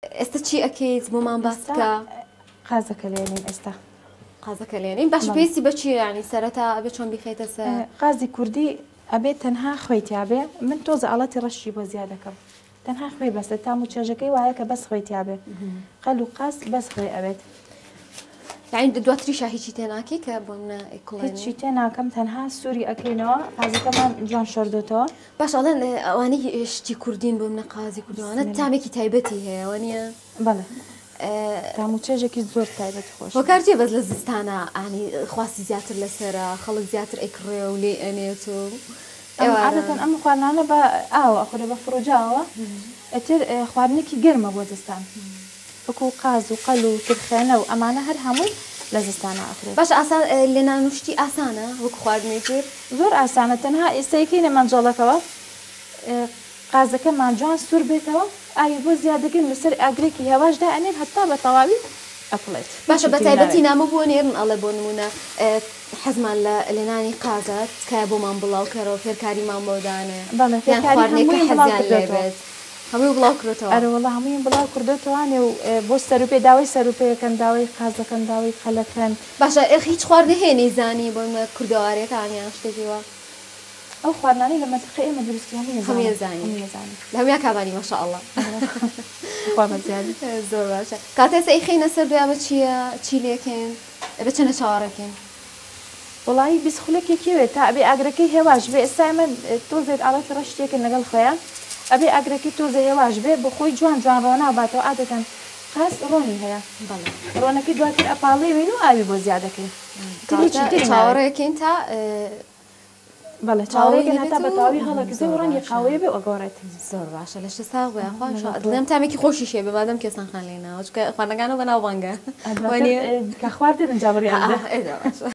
ئێستا چی ئەکەیت بۆمان باس ئێستا بکە؟ قازەکە لێنین ئێستا. قازەکە لێنین باشە بەڵێ. پێویستی بە چییە یانی سەرەتا ئەبێ چۆن بیخەیتە سەر؟ قازی کوردی ئەبێ تەنها خوێی تیابێ من تۆزە ئاڵەتی ڕەشی بۆ زیاد دەکەم تەنها خوێی بەسە تام و چێژەکەی وایە کە بەس خوێی تیابێ قەل و قاز بەس خوێ ئەوێت. یانی دواتریشا هیچی تێ ناکەی کە بۆ منە ئەیکوڵێنی؟ هیچی تێ ناکەم تەنها سووری ئەکەینەوە قازەکەمان جوان شۆردۆتەوە. باشە ئەڵێن ئەوانەی شتی کوردین بۆ منە قازی کوردیوانە تامێکی تایبەتی هەیە وە نییە؟ بەڵێ تام و چێژێکی زۆر تایبەتی خۆش. هۆکار چیە بەس لە زستانە ئانی خواستی زیاتر لەسەرە خەڵک زیاتر ئەیکڕێ و لێی ئەنێت و ئێواران؟ عادەتەن ئەم خواردنانە بە ئاوە ئەخورێ بە فڕوجاوە ئیتر خواردنێکی گەرمە بۆ زستان. وەکو قاز و قەل و ترخێنە و ئەمانە هەر هەمووی لە زستانا ئەخورێت. باشە ئاسان لێنان و شتی ئاسانە وەکو خواردنی تر؟ زۆر ئاسانە تەنها ئێستا یکەینە مەنجەڵەکەوە قازەکەمان جوان سوور بێتەوە ئاوی بۆ زیاد دەکەین لەسەر ئاگرێکی هێواش دائەنێین هەتا بە تەواوی ئەکوڵێت باشە هیچی بە تری تایبەتی ناوێت. نامە بۆ نێرن ئەڵێ بۆ نموونە حەزمان لە لێنانی قازە تکایە بۆمان بڵاو کەرەوە فێرکاریمان بۆ دانێ بەڵێ یان فێرکاری خواردنێک کە هەموویم بڵاو حەزیان لێ کردۆتەوە. بێت. هەمووی بڵاو کرۆتەوە. ئەرەوەڵا هەموویم بڵاو کردۆتەوانێ و بۆ سەروپێ داوای سەروپێکەن داوای قازەکەن داوای قەلەکەن. باشە ئێخ هیچ خواردنێ هەیە نەیزانی بۆ نمونە کوردەواریەکان یان شتێکی وا؟ ئەو خواردنانەی لە مەنتیقەی ئێمە دروست کرێ هەمووی هەمووی ئەزانم ئەزانی هەمووی ئەزانم. لە هەموویا کابانی ماشاءاللە. خوا بەزیادی. زۆر باشە کاتێ ئێستا ئەیخەینە سەر دویا بە چیە چی لێکەین ئەبێ چەنە چاوەڕێ بکەین؟ وەڵایی 20 خولەکێکی وێ تا ئەبێ ئاگرەکەی هێواش بێ ئێستا ئێمە تۆزێک ئاڵەتی ڕەش تێکەن لەگەڵ خۆیا ئەبێ ئاگرەکەی تۆزێ هێواش بێ بۆ خۆی جوان جوان ڕۆنا باتەوە عادەتەن قاز ڕۆنی هەیە بەڵێ ڕۆنەکەی دواتر ئەپاڵێوین و ئاوی بۆ زیاد دەکەین تر هیچی کەواتە تری ناوێت چاوەڕێکەین تا بەڵێ تەواوی چاوەڕێکەین هەتا دەبێت بە و تەواوی هەڵەکزێ زۆر و ڕەنگی باشە قاوەیە بێ و ئەگۆڕێت. زۆر باشە لەشت ساغ بێ یاخوا لەگەڵ تۆ. دڵنیام تامێکی خۆشیش هەیە بێ مادەم کێسان خان لێی ناوە چونکە خواردنەکانەوە بەناوبانگە دواتر وانیە؟ کە خواردت ئینجا بڕیار بدە. ئا ئێ باشە.